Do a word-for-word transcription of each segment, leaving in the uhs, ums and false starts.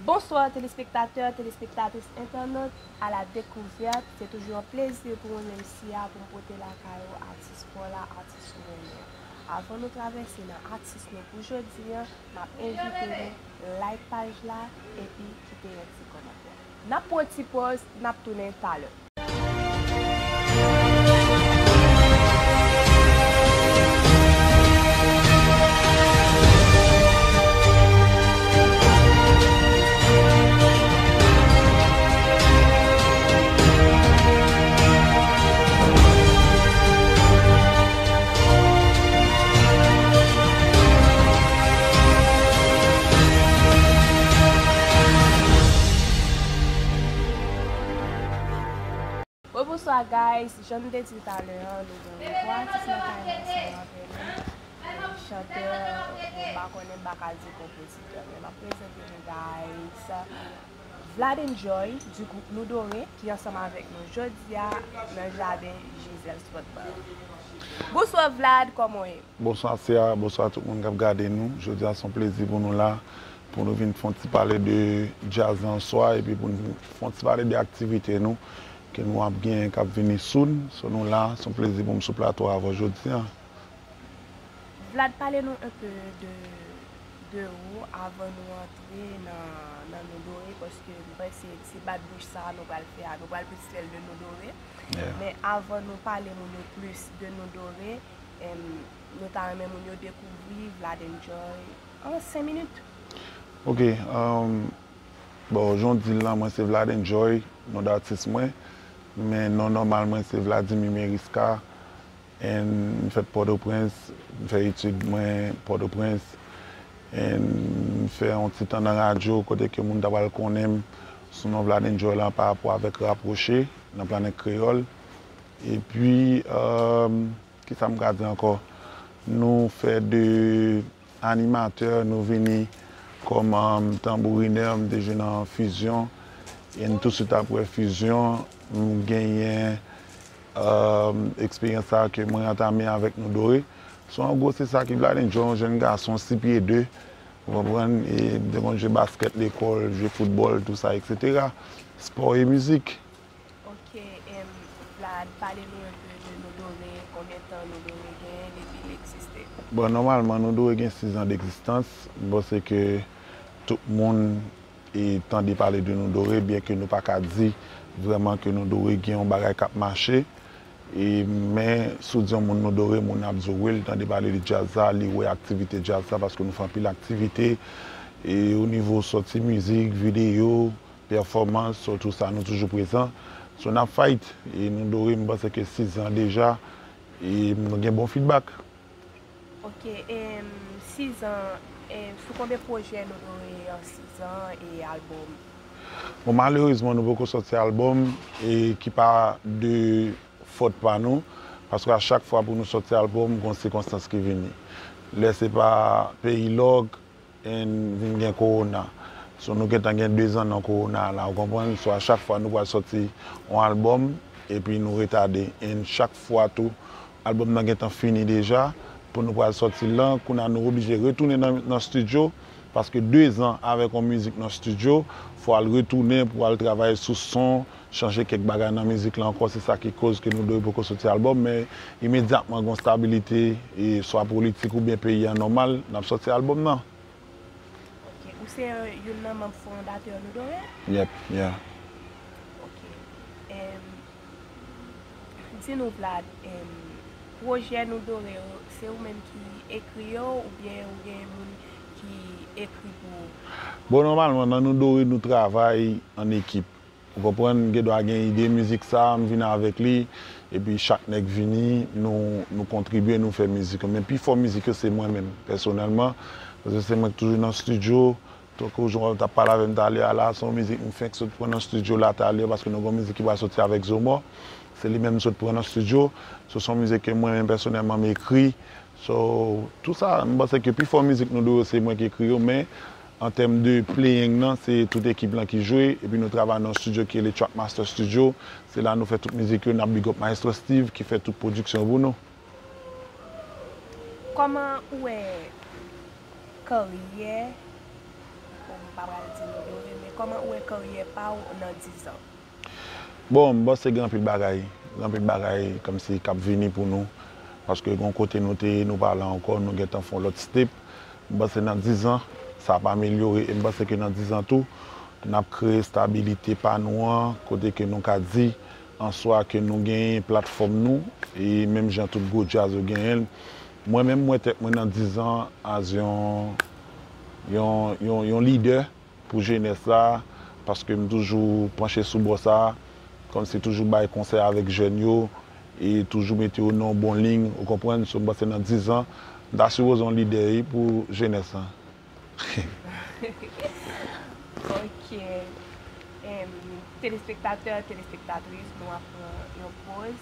Bonswa telespektatè, telespektatris, entènot A la Découverte. Se toujou yon plezi pou mwen menm Sia pou m pote lakay ou atis pa w la, atis ou renmen. Avan nou travèse nan atis nou pou jodi a, m ap envite nou like paj la epi kite yon ti kòmantè. N ap pran yon ti pòz, n ap tounen talè. Wi, bonswa, guys. Jan m te di talè a, nou gen yon gwo atis nan kay la ansanm avè nou. Chantè, bon, m pa konnen, m pa ka di konpozitè, men m ap prezante nou, guys, Vlad Enjoy, du groupe Nou Dore, ki ansanm avèk nou jodi a nan jaden Giselle Sport Bar. Bonswa, Vlad, kòman w ye? Bonswa, Sia. Bonswa tout moun k ap gade nou. Jodi a, se yon plezi pou nou la, pou nou vin fè yon ti pale de djaz la answa, epi pou nou fè yon ti pale de aktivite nou, ke nou ap gen, k ap vini soon. So, nou la, se yon plezi pou m sou plato avè w jodi a. Vlad, pale nou un peu de, de ou avan nou antre nan, nan Nou Dore, paske m panse se bat bouch sa a nou pral fè a, nou pral plis fè l de Nou Dore. Yeah. Men avan nou pale moun yo plis de Nou Dore, Em, nou ta renmen moun yo dekouvri Vlad Enjoy an senk minit. Ok, um, bon, jan w di l lan, mwen se Vlad Enjoy, non datis mwen, men non nòmal mwen se Vladimir Meriska, and m fèt Pòtoprens, m fè etid mwen Pòtoprens, and m fè yon ti tan nan radyo kote ke moun ta pral konnen m sou non Vlad Enjoy lan pa rapò avèk Rapwoche nan Planet Kreyòl. Epi, um, Kisa m ka di ankò? Nou fè de animatè, nou vini kòm, um, tanbourinè, m te jwe nan Fusion, e n tousuit apre Fusion, m genyen, um, eksperyans sa a ke mwen antame avèk Nou Dore. So, an gwo, se sa ki Vlad Enjoy, yon jèn gason, sis pye de, ou konprann, e m te konn jwe baskèt lekòl, jwe foutbòl, tou sa, et cetera. Spò e mizik. Ok, em, Vlad, pale nou un peu de Nou Dore, konbyen tan Nou Dore genyen depi l egziste? Bon, nòmalman, Nou Dore gen sis an degzistans. M panse ke tout moun e tande pale de Nou Dore, byen ke nou pa ka di vrèman ke Nou Dore gen yon bagay k ap mache. E, men, si w di yon moun Nou Dore, moun ap di w wi, l tande pale de djaz la, li wè aktivite djaz la, paske nou fè anpil aktivite, e o nivo sòti mizik, videyo, pèfòmans, so tou sa, nou toujou prezan. So, n ap fight, e Nou Dore, m panse ke sis an deja, e nou gen bon feedback. Ok, em, sis an, em, sou konbyen pwojè Nou Dore an sis an e albòm? Bon, malerezman, nou poko sòti albòm, e ki pa de fòt pa nou, paske a chak fwa pou nou sòti albòm, gon sikonstans ki vini. Lè se pa peyi lòk, and vin gen kowona. So, nou gentan gen dezan nan kowona a la, ou konprann? So, a chak fwa nou pral sòti yon albòm, epi nou retade. And chak fwa tou, albòm nan gentan fini deja, pou nou pral sòti l lan, kounye a nou oblije retounen nan, nan estidyo, paske dezan avèk yon mizik nan estidyo, Fò al retounen pou al travay sou son, chanje kèk bagay nan mizik la ankò, se sa ki koz ke Nou Dore poko soti albòm, men imedyatman gen yon stabilite, e swa politik oubyen peyi a nòmal, n ap sòti albòm nan. Ok, ou se youn nan manm fondatè Nou Dore? Yep, yeah. Ok. Em, Di nou, Vlad, em, pwojè Nou Dore yo, se ou menm ki ekri yo oubyen ou gen moun ki ekri pou ou? Bon, nòmalman, nan Nou Dore, nou travay an ekip. Ou konprann, gen dwa gen ide mizik sa, m vin avèk li, epi chak nèg vini, nou, nou kontribye, nou fè mizik yo. Men pi fò mizik yo, se mwen menm, pèsonèlman, paske se mwen ki toujou nan estidyo. Tankou jan w t ap pale avè m talè a la, se yon mizik m fenk sot pran nan estidyo la talè, paske nou gen yon mizik ki pral soti avèk Zomò. Se li menm m sot pran nan estidyo. So, se yon mizik ke mwen menm pèsonèlman m ekri. So, tou sa, m panse ke pi fò mizik Nou Dore yo, se mwen ki ekri yo, men an tèm de playing nan, se tout ekip lan ki jwe, epi nou travay nan yon estidyo ki rele Trackmaster Studio. Se la nou fè tout mizik yo, n ap big up Maestro Steve ki fè tout pwodiksyon pou nou. Kòman ou wè karyè, bon, m pa pral di Nou Dore, men kòman ou wè karyè pa w nan diz an? Bon, m panse gen anpil bagay, gen anpil bagay kòmsi k ap vini pou nou, paske gen yon kote nou te ye, nou pa la ankò, nou gentan fè yon lòt step. M panse nan diz an, sa ap amelyore, e m panse ke nan diz an tou, n ap kreye estabilite pa nou an, kote ke nou ka di, an swa ke nou genyen platfòm nou, e menm jan tout gwo djaz yo genyen l. Mwen menm, m wè tèt mwen nan diz an as yon, yon, yon, yon lidè pou jenès la, paske m toujou panche sou bò sa, kòmsi toujou bay konsèy avèk jèn yo, e toujou mete yo nan yon bon liy, ou konprann? So, m panse nan diz an, m ta sipoze yon lidè, wi, pou jenès la. Ok. Em, telespektatè, telespektatris, nou ap pran yon poz.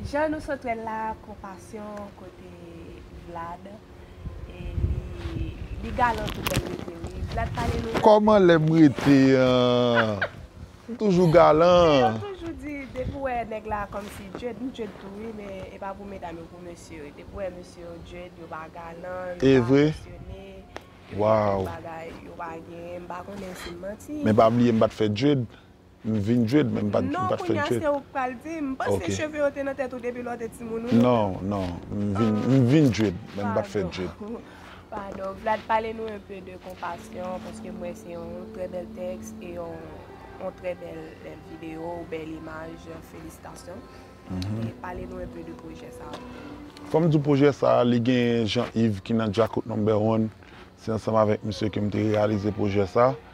Jan nou sot wè l la, Konpasyon kote Vlad, e li, li galan tou lè l rete, wi. Vlad, pale nou. Kòman lè m rete an? M toujou galan. Yo toujou di, depi w wè nèg la kòmsi dread, m dread tou, wi, men e pa pou medam yo, pou mesye yo. Depi w wè mesye yo dread, yo pa galan, yo pa afisyone, yo bagay, yo pa gen, m pa konnen si m manti. Men pa bliye, m pa t fè dread. M vin dread, men m pa t, m pa t fè dread. Non, kounye a se ou k pral di m. M panse cheve yo te nan tèt ou depi lè w te timoun, wi. Non, non, m vin, m vin dread, men m pa t fè dread. Padon. Vlad, pale nou un peu de Konpasyon, paske m wè se yon trè bèl tèks e yon, yon trè bèl, bèl videyo, bèl imaj, felisitasyon. E pale nou un peu de pwojè sa a. Fò m di w pwojè sa a, li gen Jean Yves ki nan Djakout Number One. Se ansanm avèk misye ke m te reyalize pwojè sa a.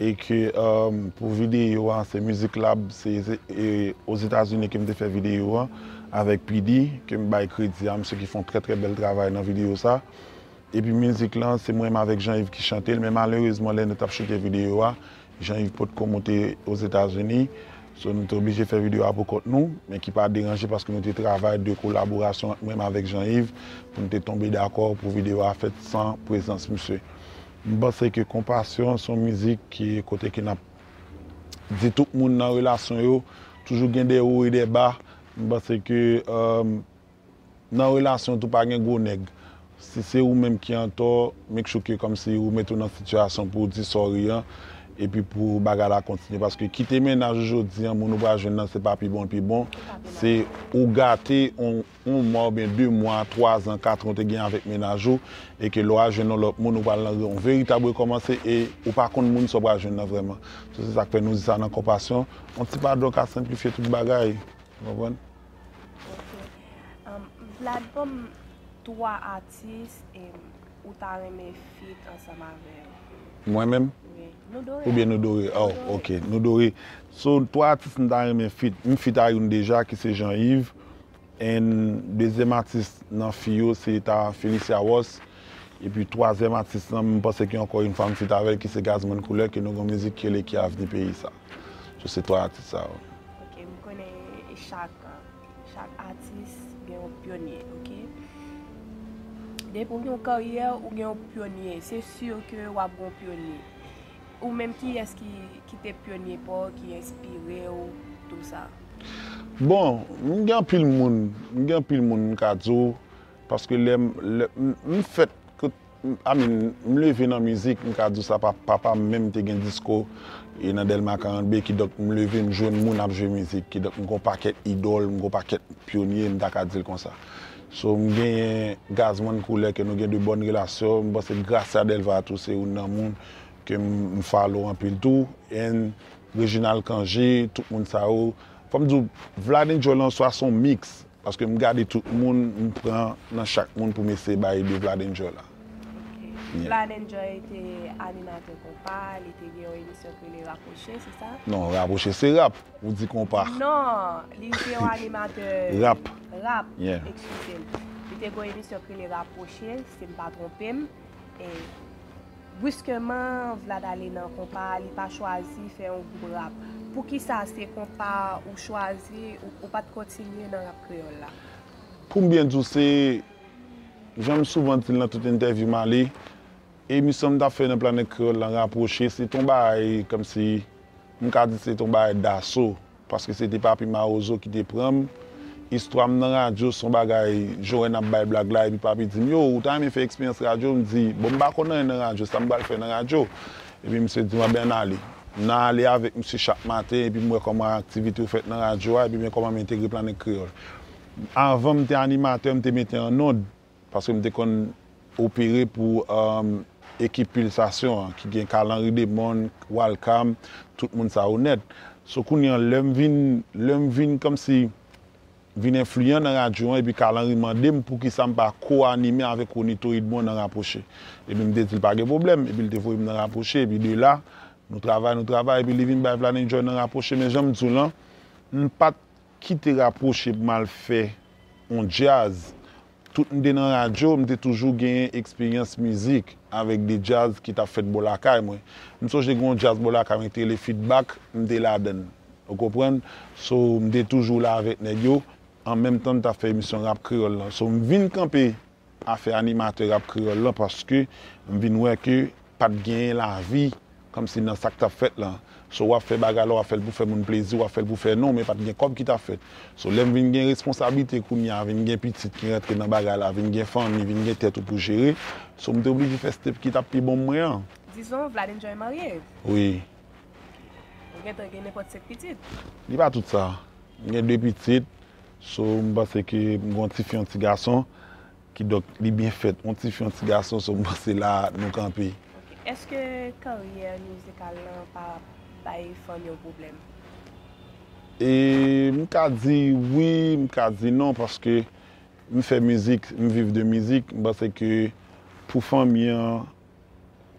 E ke, um, pou videyo a, se Music Lab, se, se, e, Ozetazini ke m te fè videyo a, avèk P D, ke m bay kredi a, misye ki fè yon trè, trè bèl travay nan videyo sa. Epi mizik lan, se mwen menm avèk Jean Yves ki chante l, men malerezman, lè nou t ap choute videyo a, Jean Yves potko moute Ozetazini. So, nou te oblije fè videyo a pou kont nou, men ki pa deranje paske nou te travay de kolaborasyon ant mwen avèk Jean Yves pou nou te tonbe dakò pou videyo a fèt san prezans misye. M panse ke Konpasyon se yon mizik ki kote ke n ap di tout moun nan relasyon yo toujou gen de wo e de ba. M panse ke, euh, nan relasyon tou pa gen gwo nèg. Si se ou menm ki antò, make sure ke kòmsi ou mete w nan sitiyasyon pou w di sorry an, epi pou bagay la kontinye. Paske kite mennaj ou jodi an, moun ou pral jwenn nan, se pa pi bon l pi bon. Se ou gate yon, yon mwa oubyen de mwa, twa zan, kat an ou te gen avèk mennaj ou, e ke lè w al jwenn yon lòt moun, ou pral nan yon veritab rekòmanse, e ou pa konn moun sa w pral jwenn nan vrèman. So, se sa k fè nou di sa nan Konpasyon. Yon ti padon ka senplifye tout bagay. Ou konprann? Ok. Um, Vlad, ban m twa atis em, ou ta renmen feat ansanm avè yo. Mwen menm? Wi. Nou dore. Oubyen nou dore? Oh, ok. Nou dore. So, twa atis m ta renmen feat. M feat a youn deja, ki se Jean Yves. And dezyèm atis nan fi yo, se ta Felicia Ross. Epi twazyèm atis lan, m panse ke ankò yon fwa m feat avè l, ki se Gazman Koulè, ke nou gen yon mizik ki rele Ki Avni Peyi Sa. So, se twa atis sa yo. Ok, m konnen chak, chak atis gen yon pyonye, ok? Depi w gen yon karyè, ou gen yon pyonye. Se si ke w ap gen yon pyonye. Ou menm, kiyès ki, ki te pyonye pa w, ki enspire w, tou sa? Bon, m gen anpil moun, m gen anpil moun m ka di w, paske lè m, lè m, m fèt, kot, m, I mean, m leve nan mizik, m ka di w sa, pa, papa m menm te gen disko e nan Dèlma karant B, kidonk m leve, m jwenn moun ap jwe mizik, kidonk m gen yon pakèt idòl, m gen yon pakèt pyonye, m ta ka di l konsa. So, m genyen Gazman Koulè ke nou gen de bòn relasyon, m panse Gracia Delva tou se youn nan moun ke m, m follow anpil tou, and Reginald Cangé, tout moun sa yo. Fò m di w, Vlad Enjoy lan swa se yon miks, paske m gade tout moun, m pran nan chak moun pou m eseye bay de Vlad Enjoy la. Ok. Vlad Enjoy te animatè konpa, li te gen yon emisyon ki rele Rapwoche, se sa? Non, Rapwoche se rap, ou di konpa. Non, li te yon animatè Rap. Rap, Yeah. Eskize m. Li te gen yon emisyon ki rele Rapwoche, si m pa twonpe m. E briskeman, Vlad ale nan konpa, li pa chwazi fè yon gwoup rap. Poukisa se konpa ou chwazi, ou, ou pa t kontinye nan rap kreyòl la? Pou m byen di w, se jan m souvan di l nan tout entèvyou m ale, emisyon m t ap fè nan Planèt Kreyòl lan, Rapwoche, se t on bagay kòmsi, m ka di se t on bagay daso, paske se te Papi Mawozo ki te pran m. Istwa m nan radyo se yon bagay, Joèn ap bay blag la, epi Papi di m, yo, ou ta renmen fè eksperyans radyo? M di, bon, m pa konn anyen nan radyo, sa m pral fè nan radyo? Epi misye di m, anben, ann ale. M nan ale avèk misye chak maten, epi m wè kòman aktivite yo fèt nan radyo a, epi men kòman m entegre Planèt Kreyòl. Avan m te animatè, m te mete an nòd, paske m te konn opere pou, um, ekip Pilsasyon an, ki gen Carl Henry Demond, Walcam, tout moun sa yo nèt. So, kounye an, lè m vin, lè m vin kòmsi vin enfliyan nan radyo an, epi Carl Henry mande m poukisa m pa ko-anime avèk Ronito Edmond nan Rapwoche. Epi m te di l pa gen pwoblèm, epi l te voye m nan Rapwoche, epi de la, nou travay, nou travay, epi li vin bay Vlad Enjoy nan Rapwoche, men jan m di w lan, m pa t kite Rapwoche pou m al fè yon djaz. Tout m te nan radyo, m te toujou genyen eksperyans mizik avèk de djaz ki t ap fèt bò lakay mwen. M sonje gen yon djaz bò lakay mwen ki te rele Feedback, m te ladan l. Ou konprann? So, m te toujou la avèk nèg yo, an menm tan m t ap fè emisyon rap kreyòl lan. So, m vin kanpe afè animatè rap kreyòl lan paske m vin wè ke pa t genyen lavi kòmsi nan sa k t ap fèt lan. So, w ap fè bagay la, w ap fè l pou fè moun plezi, w ap fè l pou fè non, men pa t gen kòb ki t ap fèt. So, lè m vin gen responsablite kounye a, vin gen pitit ki rantre nan bagay la, vin gen fanmi, vin gen tèt ou pou jere, so, m te oblije fè step ki t ap pi bon mwen an. Dizon, Vlad Enjoy marye. Wi. Ou gentan gen nenpòt senk pitit. Li pa tout sa. M gen de pitit, so, m panse ke m gen yon ti fi, yon ti gason. Kidonk, li byen fèt. Yon ti fi, yon ti gason, so m panse la nou kanpe. Ok. Èske karyè mizikal lan pa bay fanmi w pwoblèm? E m ka di wi, m ka di non, paske m fè mizik, m viv de mizik. M panse ke pou fanmi an,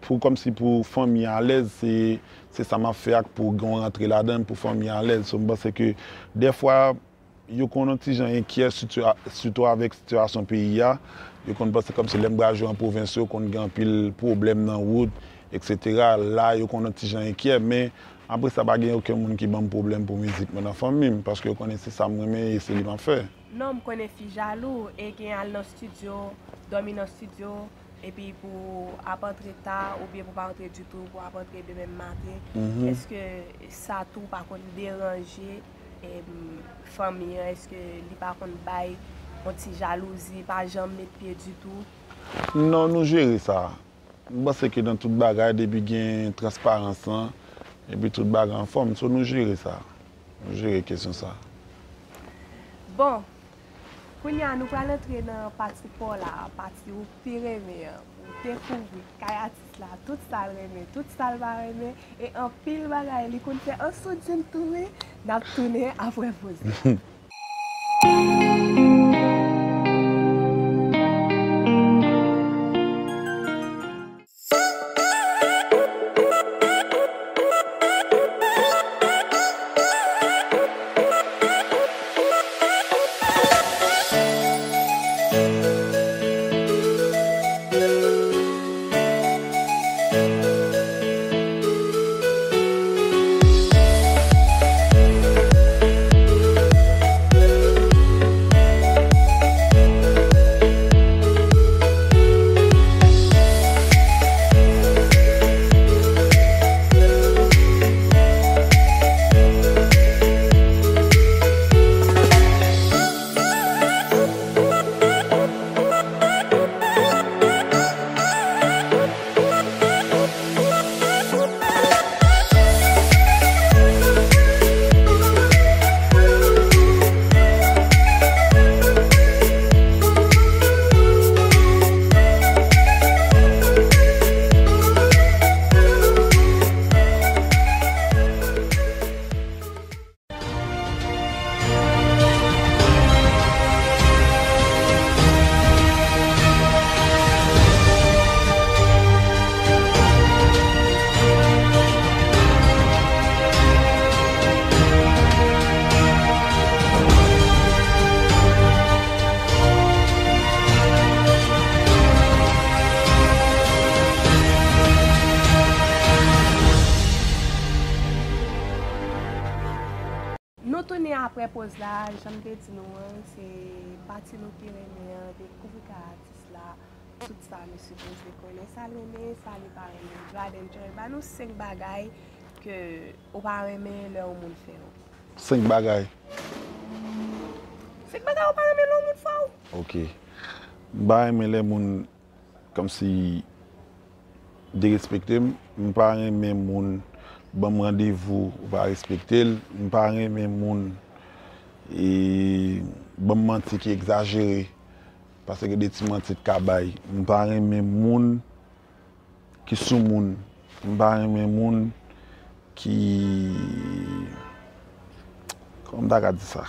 pou kòmsi pou fanmi an alèz, se, se sa m ap fè ak pou gen yon rantre ladan l, pou fanmi an alèz. So, m panse ke dèfwa, yo konn yon ti jan enkyè, sitou, sitou avèk sitiyasyon peyi a. Yo konn panse kòmsi lè m pral jwe an pwovens, yo konn gen anpil pwoblèm nan wout, etsetera. La, yo konn yon ti jan enkyè, men Apre sa, pa gen okenn moun ki ban m pwoblèm pou mizik mwen nan fanmi m, paske yo konnen se sa m renmen e se li m ap fè. Non, m konnen fi jalou, e gen al nan estidyo, dòmi nan estidyo, epi pou ap antre ta, oubyen pou pa antre ditou, pou ap antre demen maten. Èske sa tou pa konn deranje em, fanmi an, èske li pa konn bay yon ti jalouzi, pa janm met pye ditou? Non, nou jere sa. M panse ke nan tout bagay, depi gen transparans lan, epi tout bagay anfòm, so nou jere sa. Nou jere kesyon sa. Bon, kounye a nou pral antre nan pati pa w la, pati ou pi renmen an. Ou dekouvri kay atis la, tout sa l renmen, tout sa l pa renmen, e anpil bagay li konn fè an soudin tou wi. N ap tounen apre poze a. Nou tounen apre poz la, jan m te di nou an, se pati nou pi renmen an, dekouvri kay atis la, tout sa nou sipoze konnen, sa l renmen, sa li pa renmen. Glad Enjoy ba nou senk bagay ke ou pa renmen lè yon moun fè w. Senk bagay. Senk bagay ou pa renmen lè yon moun fè w? Ok. M pa renmen lè moun kòmsi derespekte m. M pa renmen moun ban m randevou, ou pa respekte l. M pa renmen moun e, ban m manti ki egzajere, paske gen de ti manti k ka bay. M pa renmen moun ki soumoun. M pa renmen moun ki, kòman m ta ka di sa?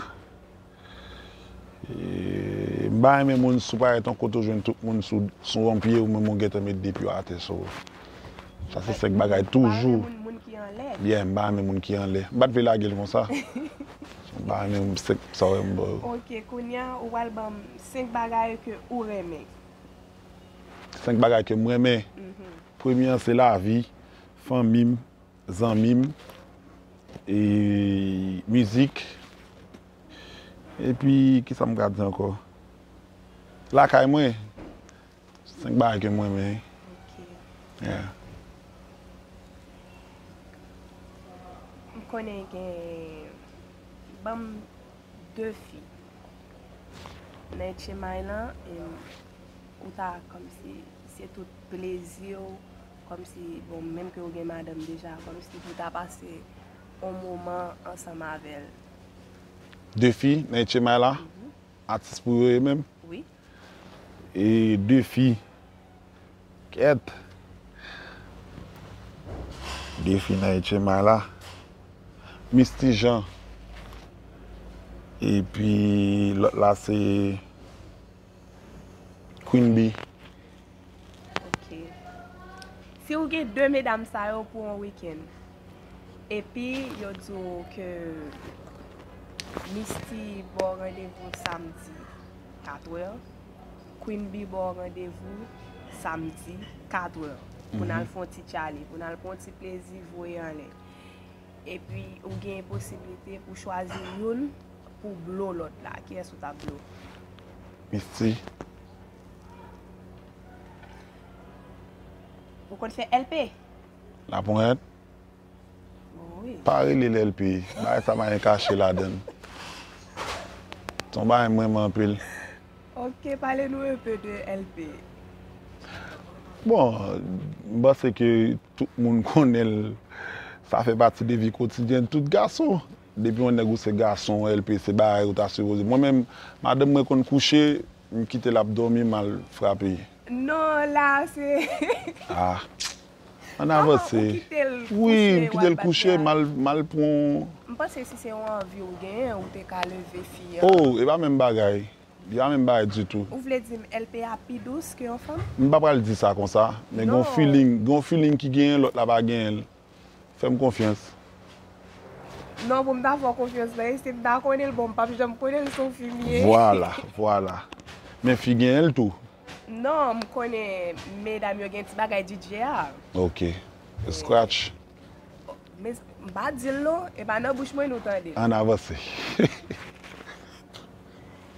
E, m pa renmen moun si w parèt yon kote w jwenn tout moun sou, sou yon pye, ou menm ou gentan met de pye w atè. So, sa se senk bagay toujou. Ou pa renmen moun, moun ki anlè? Yeah, m pa renmen moun ki anlè. M pa t vle lage l konsa. So, m pa renmen senk sa w wè m ba w yo. Ok, kounye a, ou pral ban m senk bagay ke ou renmen. Senk bagay ke m renmen. Premye an se lavi, fanmi m, zanmi m, e mizik, epi kisa m ka di ankò? Lakay mwen, senk bagay ke m renmen wi. Ok. Yeah. M konnen gen, ban m defi nan H M I lan, e ou ta kòmsi se tout plezi w, kòmsi, bon, menm ke ou gen madanm deja, kòmsi pou w ta pase yon moman ansanm avè l. Defi nan H M I la? Atis pou yo ye menm? Wi. E defi. Kèt. Defi nan H M I la. Misty Jean. Epi lòt la se Queen Bee. Ok. Si w gen de medam sa yo pou yon wikenn, epi yo di w ke Misty ba w randevou samdi kat è, Queen Bee ba w randevou samdi kat è, pou n al fè yon ti tchale, pou n al pran yon ti plezi, voye anlè. Epi ou gen posiblite pou chwazi youn pou blow lòt la. Kiyès ou t ap blow? Misty. Ou konn fè L P? Laponyèt. Wi. Pa rele l L P. Bagay sa pa gen kache ladan l. Se yon bagay m renmen anpil. Ok, pale nou enpe de L P. Bon, m panse ke tout moun konnen l. Sa fè pati de vi kotidyèn tout gason. Depi yon nèg ou se gason, L P se bagay ou ta sipoze. Mwen menm, madanm mwen konn kouche, m kite l ap dòmi, m al frape. Non, la se. Ah. Ann avanse. Ou kite l Wi, kouche, m kite l kouche, m al, m al pran. M panse si se yon anvi ou genyen, ou te ka leve fi an. Oh, e pa menm bagay. E pa menm bagay ditou. Ou vle di m L P a pi dous ke yon fanm? M pa pral di sa konsa, men gen yon Non. feeling, gen yon feeling ki genyen, lòt la pa genyen l. Fè m konfyans. Non, pou m ta fè w konfyans nan, e si m ta konnen l, bon, m p ap janm konnen l se yon fi m ye. Vwala, vwala. Men fi genyen l tou. Non, m konnen medam yo gen ti bagay D J a. Ok. Scratch. Men m pa di l non, e pa nan bouch mwen nou tande. Ann avanse.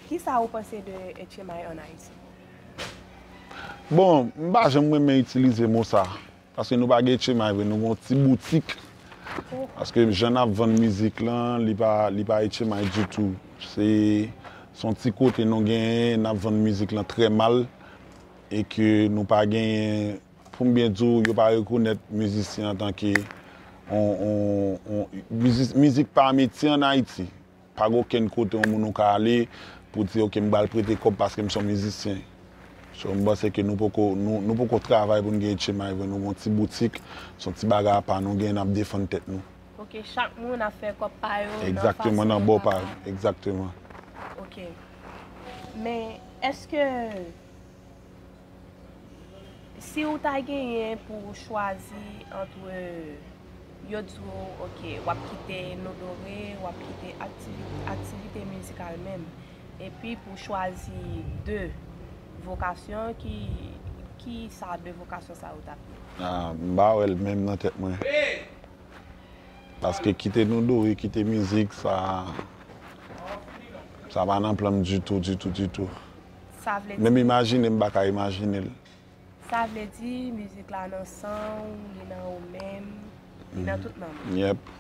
Kisa ou panse de H M I ann Ayiti? Bon, m pa janm renmen itilize mo sa. Paske nou pa gen H M I vre, nou gen yon ti boutik. Paske jan n ap vann mizik lan, li pa, li pa H M I ditou. Se, se yon ti kote nou genyen, n ap vann mizik lan trè mal. E ke nou pa genyen, pou m byen di w, yo pa rekonèt mizisyen antanke on, on, on, mizi- mizik pa metye ann Ayiti. Pa gen okenn kote yon moun ou ka ale pou di, ok, m pral prete kòb paske m se yon mizisyen. So, m panse ke nou poko, nou, nou poko travay pou n gen H M I vre, nou gen yon ti boutik, se yon ti bagay apa nou gen, n ap defann tèt nou. Ok, chak moun ap fè kòb pa yo nan Egzakteman, fason nan yo bò pa pa yo. ka. Egzakteman. Ok. Men, èske si ou ta genyen pou w chwazi antre, yo di w, ok, w ap kite Nou Dore, w ap kite aktivi- aktivite mizikal menm, epi pou w chwazi de vokasyon, ki, ki sa de vokasyon sa ou t ap ye? Ah, m pa wè l menm nan tèt mwen. Paske kite Nou Dore, kite mizik, sa, sa pa nan plan m ditou, ditou, ditou. Sa vle di, Menm imajine, m pa ka imajine l. sa vle di, mizik la nan san w, li nan ou menm, li nan tout nanm ou. Yep.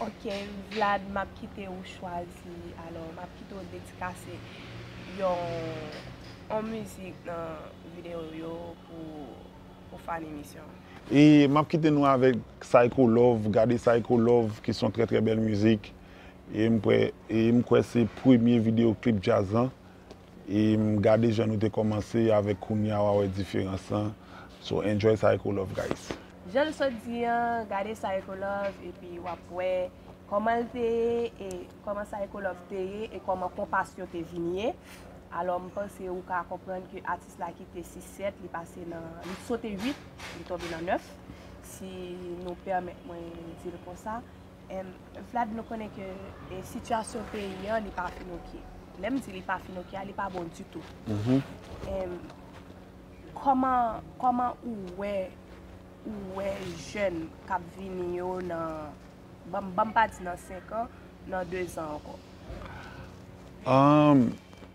Ok, Vlad, m ap kite ou chwazi, alò, m ap kite ou dedikase yon, yon mizik nan videyo yo pou, pou fan emisyon an. E m ap kite nou avèk Psycho Love, gade Psycho Love, ki se yon trè, trè bèl mizik. E m kwè, e m kwè se premye videyo klip djaz lan. E m gade jan nou te kòmanse avèk kounye a, w a wè diferans lan. So, enjoy Psycho Love, guys. Jan l sot di an, gade Psycho Love, epi w ap wè kòman l te ye, e kòman Psycho Love te ye, e kòman Konpasyon te vin ye. Alò, m panse ou ka konprann ke atis la kite sis sèt, li pase nan, li sote uit, li tonbe nan nèf, si nou pèmèt mwen di l konsa. Em, Vlad, nou konnen ke, e, sitiyasyon peyi an, li pa fin oke. Lè m di li pa fin oke a, li pa bon ditou. Em, kòman, kòman ou wè, ou wè jèn k ap vini yo nan, ban m, ban m pa di nan senk an, nan de zan ankò? Ahn,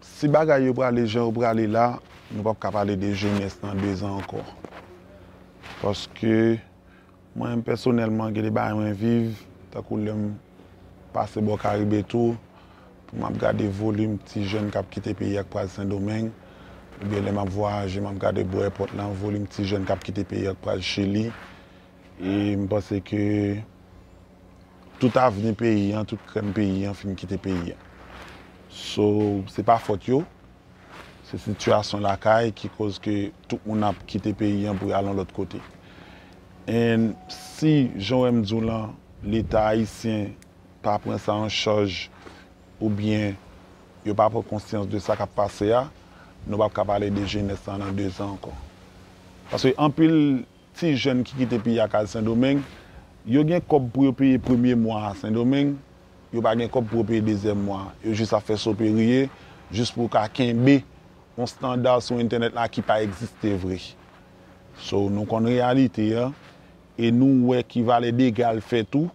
si bagay yo prale jan yo prale la, nou p ap ka pale de jenès nan de zan ankò. Paske mwen menm pèsonèlman, gen de bagay mwen viv, tankou lè m pase bò Karibe tou, pou m ap gade volim ti jèn k ap kite peyi a k pral Sendomeng, oubyen lè m ap vwayaje, m ap gade bò èpòt lan, volim ti jèn k ap kite peyi a k pral Chili. E m panse ke tout avni peyi an, tout krèm peyi an fin kite peyi an. So, se pa fòt yo, se sitiyasyon lakay ki koz ke tout moun ap kite peyi an pou y al yon lòt kote. And si, jan w wè m di w lan, Leta ayisyen pa pran sa an chaj oubyen yo pa pran konsyans de sa k ap pase a, nou p ap ka pale de jenès lan nan de zan ankò. Paske anpil ti jèn ki kite peyi a k al Sendomeng, yo gen kòb pou yo peye premye mwa a Sendomeng, yo pa gen kòb pou yo peye dezyèm mwa a. Yo jis ap fè soperye, jis pou yo ka kenbe yon estanda sou entènèt la ki pa egziste vre. So, nou konn reyalite a, e nou wè ki valè dega l fè tou,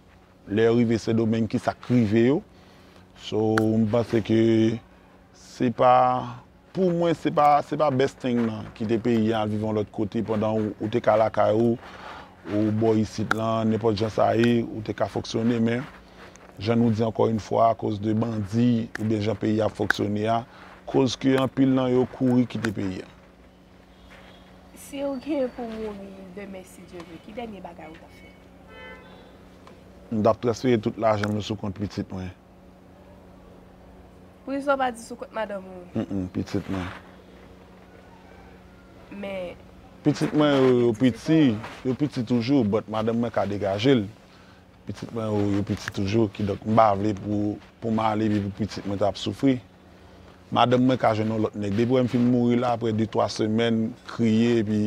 lè yo rive Sendomeng, ki sa k rive yo. So, m panse ke se pa, pou mwen, se pa, se pa best thing nan, kite peyi a, al viv yon lòt kote pandan ou, ou te ka lakay ou, ou bò isit lan, nenpòt jan sa ye, ou te ka fonksyone, men, jan nou di ankò yon fwa, akoz de bandi, oubyen jan peyi a ap fonksyone a, koz ke anpil nan yo kouri kite peyi a. Si w gen pou mouri demen, si Dye vle, ki dènye bagay ou t ap fè? M t ap transfere tout lajan m yo sou kont pitit mwen. Poukisa w pa di sou kont madanm ou? Mm, mm, pitit mwen. Men. Pitit mwen yo, yo piti, yo piti toujou, but madanm mwen ka degaje l. Pitit mwen yo, yo piti toujou, kidonk m pa vle pou, pou m ale epi pou pitit mwen t ap soufri. Madanm mwen ka jwenn yon lòt nèg. Depi wè m fin mouri la, apre de, twa semèn, kriye, epi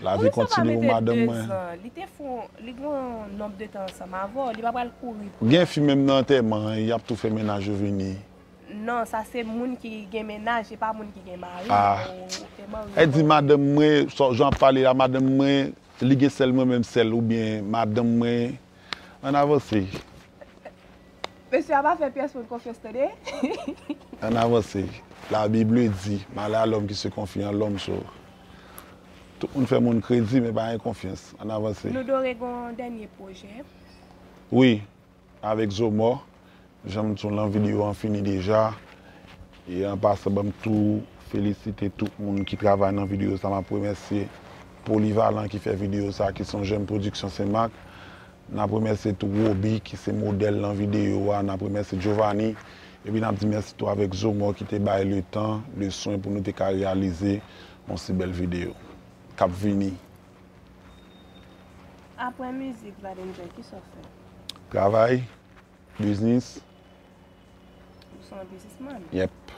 lavi kontinye pou madanm mwen. Li te fon, li gen yon nonb de tan ansanm avè w, li pa pral kouri pou. Gen fi menm nan antèman, y ap tou fè mennaj yo vini. Non, sa se moun ki gen mennaj, se pa moun ki gen mari. Ah. Ou te mari. E di madanm mwen, jan w ap pale la, madanm mwen, li gen sèl mwen menm sèl, oubyen madanm mwen. Ann avanse. Mesye a pa fè pyès moun konfyans tande. Ann avanse. La Bible dit, malheur à l'homme qui se confie en l'homme, so. Tout moun fè moun kredi, men pa gen konfyans. Ann avanse. Nou dwe gen yon dènye pwojè. Wi, avèk Zomò. Jan m di w lan, videyo an fini deja. E an pasan, ban m tou felisite tout moun ki travay nan videyo sa. M ap remèsye Polivalan ki fè videyo sa, ki se yon jèn pwodiksyon Senmak. N ap remèsye tou Roby ki se modèl nan videyo a, n ap remèsye Giovanni, epi n ap di mèsi tou avèk Zomò ki te bay letan, leswen pou nou te ka reyalize yon si bèl videyo k ap vini. Apre mizik, Vladimir, kisa w fè? Travay, biznis. Ou se yon biznismann? Yep.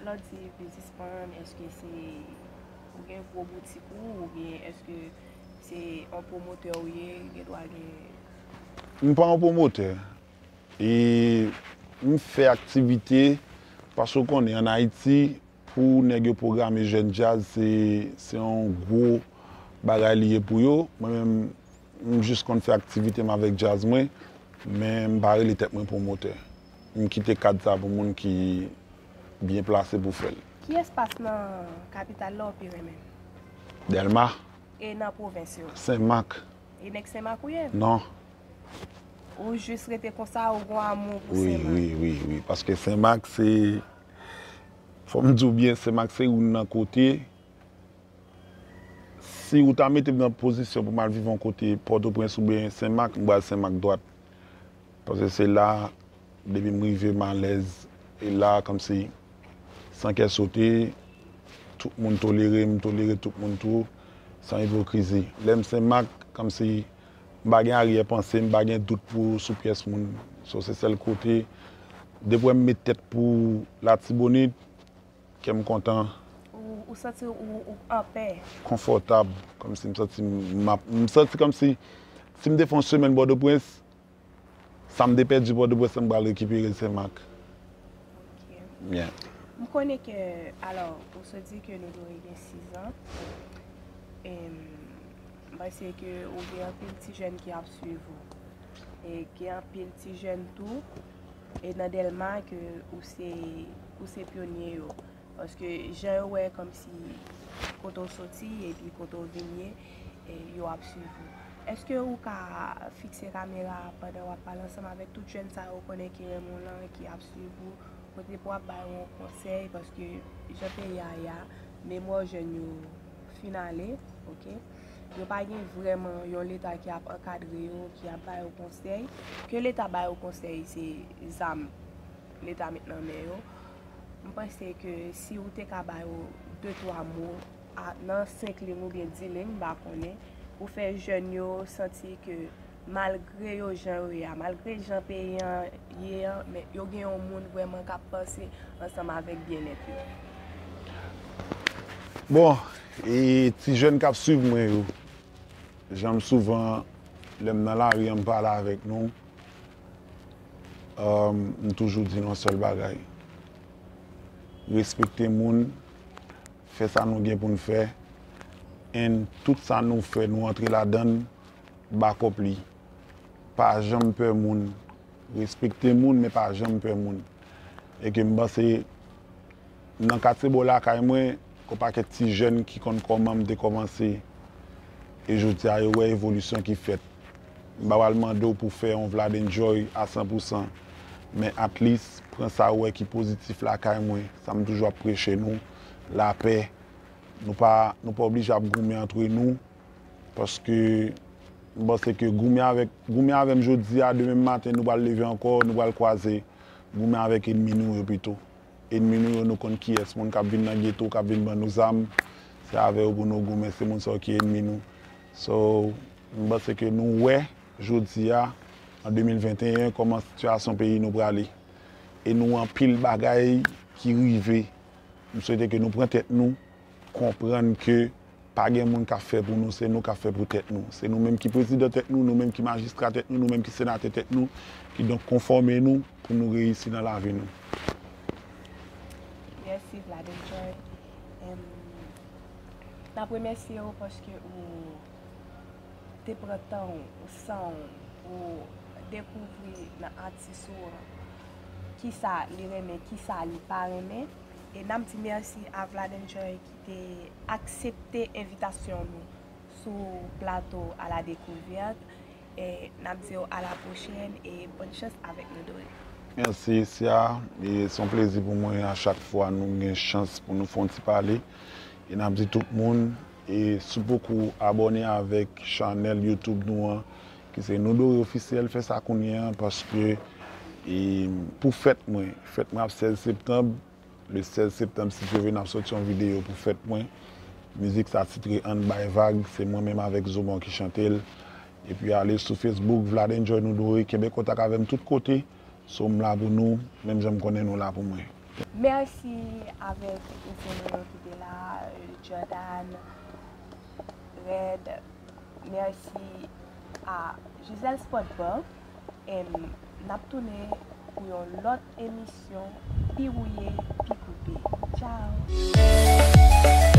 Lè w di biznismann, èske se ou gen gwo boutik ou, oubyen èske se yon pwomotè ou ye, gen dwa gen. M pa yon pwomotè. E m fè aktivite, paske w konnen, ann Ayiti, pou nèg yo pwograme jèn djaz, se, se yon gwo bagay li ye pou yo. Mwen menm, m jis konn fè aktivite m avèk djaz mwen, men m pa rele tèt mwen pwomotè. M kite kad sa pou moun ki byen plase pou fè l. Ki espas nan kapital la w pi renmen? Dèlma. E nan pwovens yo? Senmak. E nèg Senmak ou ye? Non. Ou jis rete konsa, ou gon amou pou Senmak? Wi, wi, wi, wi. Paske Senmak se, fò m di w byen, Senmak se youn nan kote, si ou ta mete m nan pozisyon pou m al viv yon kote, Pòtoprens oubyen Senmak, m pral Senmak dwat. Paske se la, depi m rive, m alèz. E la, kòmsi, san kè sote, tout moun tolere m, m tolere tout moun tou, san ipokrizi. Lè m Senmak, kòmsi, m pa gen aryè panse, m pa gen dout pou, sou pyès moun. So, se sèl kote, depi w wè m met tèt pou Latibonit, kè m kontan. Ou, ou santi ou, ou anpè? Konfòtab, kòmsi m santi m ap, m santi kòmsi, si m te fè yon semèn Pòtoprens, sa m te pèdi Pòtoprens lan, m pral rekipere Senmak. Ok. Yeah. M konnen ke, alò, ou sot di ke nou dwe gen sizan. E, m panse ke ou gen anpil ti jèn ki ap swiv ou. E gen anpil ti jèn tou, e nan Dèlma ke ou se, ou se pyonye yo. Paske jan yo wè kòmsi kote w soti epi kote w vin ye, e yo ap swiv ou. Èske ou ka fikse kamera a pandan w ap pale ansanm avèk tout jèn sa yo ou konnen ki renmen w lan, ki ap swiv ou, kote pou w ap ba yo yon konsèy, paske jan peyi a ye a, memwa jèn yo fin ale, oke? Yo pa gen vrèman yon Leta ki ap ankadre yo, ki ap ba yo konsèy. Ke Leta ba yo konsèy, se zam Leta met nan men yo. M panse ke si ou te ka ba yo de twa mo, a, nan senk liy oubyen dis liy, m pa konnen, pou fè jèn yo santi ke malgre yo jan yo ye a, malgre jan peyi an ye an, men yo gen yon moun vrèman k ap panse ansanm avèk byennèt yo. Bon, e ti jèn k ap swiv mwen yo, jan m souvan, lè m nan lari an, m pale avèk nou, um, m toujou di nou yon sèl bagay. Respekte moun, fè sa nou gen pou n fè, And tout sa nou fè, nou antre ladan l, back up li. Pa janm pè moun. Respekte moun, men pa janm pè moun. E ke m panse, nan katye bò lakay mwen, gon pakèt ti jèn ki konn kòman m te kòmanse. E jodi a, yo wè evolisyon ki fèt. M pa pral mande w pou fè yon Vlad Enjoy a san pou san. Men at least, pran sa ou wè ki pozitif lakay mwen. Sa m toujou ap preche nou, lapè. Nou pa, nou pa oblije ap goumen antre nou. Paske m panse ke goumen avèk, goumen avè m jodi a, demen maten, nou pral leve ankò, nou pral kwaze. Goumen avèk ènmi nou yo pito. Ènmi nou yo, nou konn kiyès. Moun k ap vin nan geto, k ap vin ban nou zam, se avè yo pou nou goumen, se moun sa yo ki ènmi nou. So, m panse ke nou wè, jodi a, an de mil venteyen, kòman sitiyasyon peyi nou prale. E nou anpil bagay ki rive. M swete ke nou pran tèt nou, konprann ke pa gen moun k ap fè pou nou, se nou k ap fè pou tèt nou. Se nou menm ki prezidan tèt nou, nou menm ki majistra tèt nou, nou menm ki senatè tèt nou. Kidonk, konfòme nou pou nou reyisi nan lavi nou. Mèsi, Vlad Enjoy. Em, n ap remèsye w paske ou te pran tan w, san w, pou dekouvri nan atis ou an kisa li renmen, kisa li pa renmen. E n ap di mèsi a Vlad Enjoy ki te aksepte envitasyon nou sou plato A la Découverte. E n ap di w a la pwochèn e bòn chans avèk Nou Dore. Mèsi, Sia. E se yon plezi pou mwen a chak fwa nou gen chans pou nou fè yon ti pale. E n ap di tout moun, e si w poko abòne avèk chanèl YouTube nou an, ki se Nou Dore Ofisyèl, fè sa kounye a, paske, e, pou fèt mwen, fèt mwen ap sèz septanm, le sèz septanm, si Dye vle, n ap sòti yon videyo pou fèt mwen. Mizik sa titre Ann Bay Vag, se mwen menm avèk Zomò ki chante l. Epi ale sou Facebook, Vlad Enjoy Nou Dore, kenbe kontak avè m tout kote. So, m la pou nou, menm jan m konnen nou la pou mwen. Mèsi avèk envite nou yo ki te la, euh, Jordan, Red. Mèsi a Giselle Spotbank. Em, n ap tounen pou yon lòt emisyon pi wouye, pi koupe. Tchao!